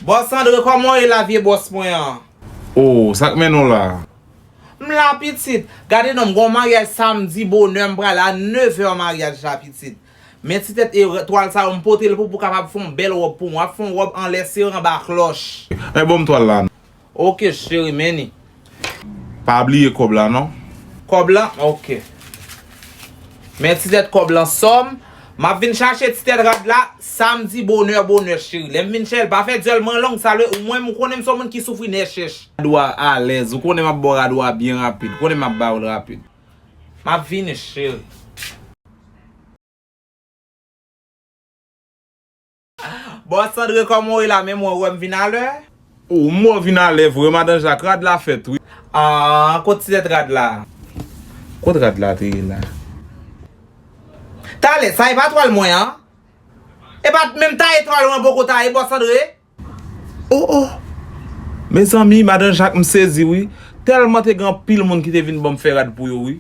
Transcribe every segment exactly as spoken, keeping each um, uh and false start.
Bòs Andre, kòman w ye la, vye bòs mwen an? Oh, sa k mennen w la? M la, pitit. Gade non, m gon maryaj samdi bonè, m prale a nevè maryaj la, pitit. Men ti tèt e twal sa yo, m pote l pou, pou kapab fè yon bèl wòb pou mwen. W ap fè yon wòb anlè sere anba klòch. E bon, m twal la. Ok, cheri, men li. Pa bliye kòb la, non. Kòb la? Ok. Men ti tèt kòb lan sòm. M ap vin chache ti tèt rad la samdi bonè, bonè, cheri. Lè m vin chèche l, pa fè dyòl mwen long, sa lè, ou mwen, m konnen m se yon moun ki soufri nè chèch. Rad ou a alèz, ou konnen m ap ba w rad ou a byen rapid. Ou konnen m ap ba w l rapid. M ap vini, cheri. Bòs Andre, kòman w ye la? Men mwen wè m vin alè. O, m wè w vin alè vre, madan Jak, rad la fèt, wi. Ah, kot ti tèt rad la? Kot rad la te ye la? Talè, sa e pa twal mwen an? E pa menm taye twal mwen poko taye, bòs Andre? Oh, oh. Mezanmi, madan Jak, m sezi, wi. Tèlman te gen anpil moun ki te vin ban m fè rad pou yo, wi.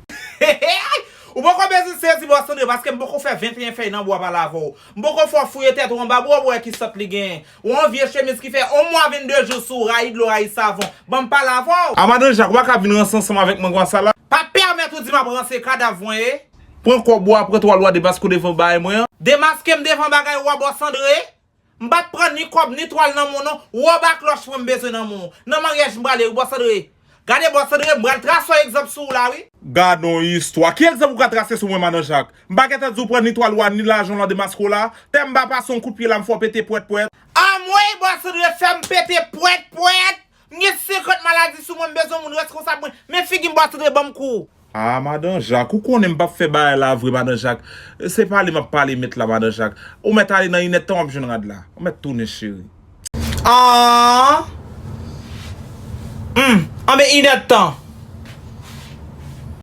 Ou poko bezwen sezi, bòs Andre, paske m poko fè venteyen fèy nan bwa pale avè w. M poko fè w fouye tèt ou anba bwa pou w wè ki sant li genyen. Ou yon vye chemiz ki fè yon mwa vennde jou sou w, rayi dlo, rayi savon. Ban m pale avè w. A, madan Jak, ou pa ka vin ranse ansanm avèk mwen konsa la. Pa pèmèt ou di m ap ranse, kadav mwen ye. Pran kòb ou a, pran twal ou a, demaske w devan bagay mwen an. Demaske m devan bagay ou a, bòs Andre? M p ap pran ni kòb ni twal nan men w non. Wòb a klòch mwen m bezwen nan men w. Nan maryaj m prale wi, bòs Andre. Gade bòs Andre, m pral trase yon egzanp sou w la wi. Gade yon istwa. Ki egzanp ou ka trase sou mwen, madan Jak? M pa gentan di w pran ni twal ou a, ni lajan w lan demaske w la. Tè m pa pase yon kout pye la, m fè w pete pwèt pwèt. Anmwey, bòs Andre fè m pete pwèt pwèt. M gen senkant maladi sou mwen, m bezwen moun reskonsab mwen. Men figi m, bòs Andre ban m kou. Ah, madan Jak, ou konnen m p ap fè bagay la vre, madan Jak. Se pale m ap pale mèt la, madan Jak. Ou mèt ale nan inèdtan w ap jwenn rad la. Ou mèt tounen, cheri. Ah! Hmm, anben inèdtan.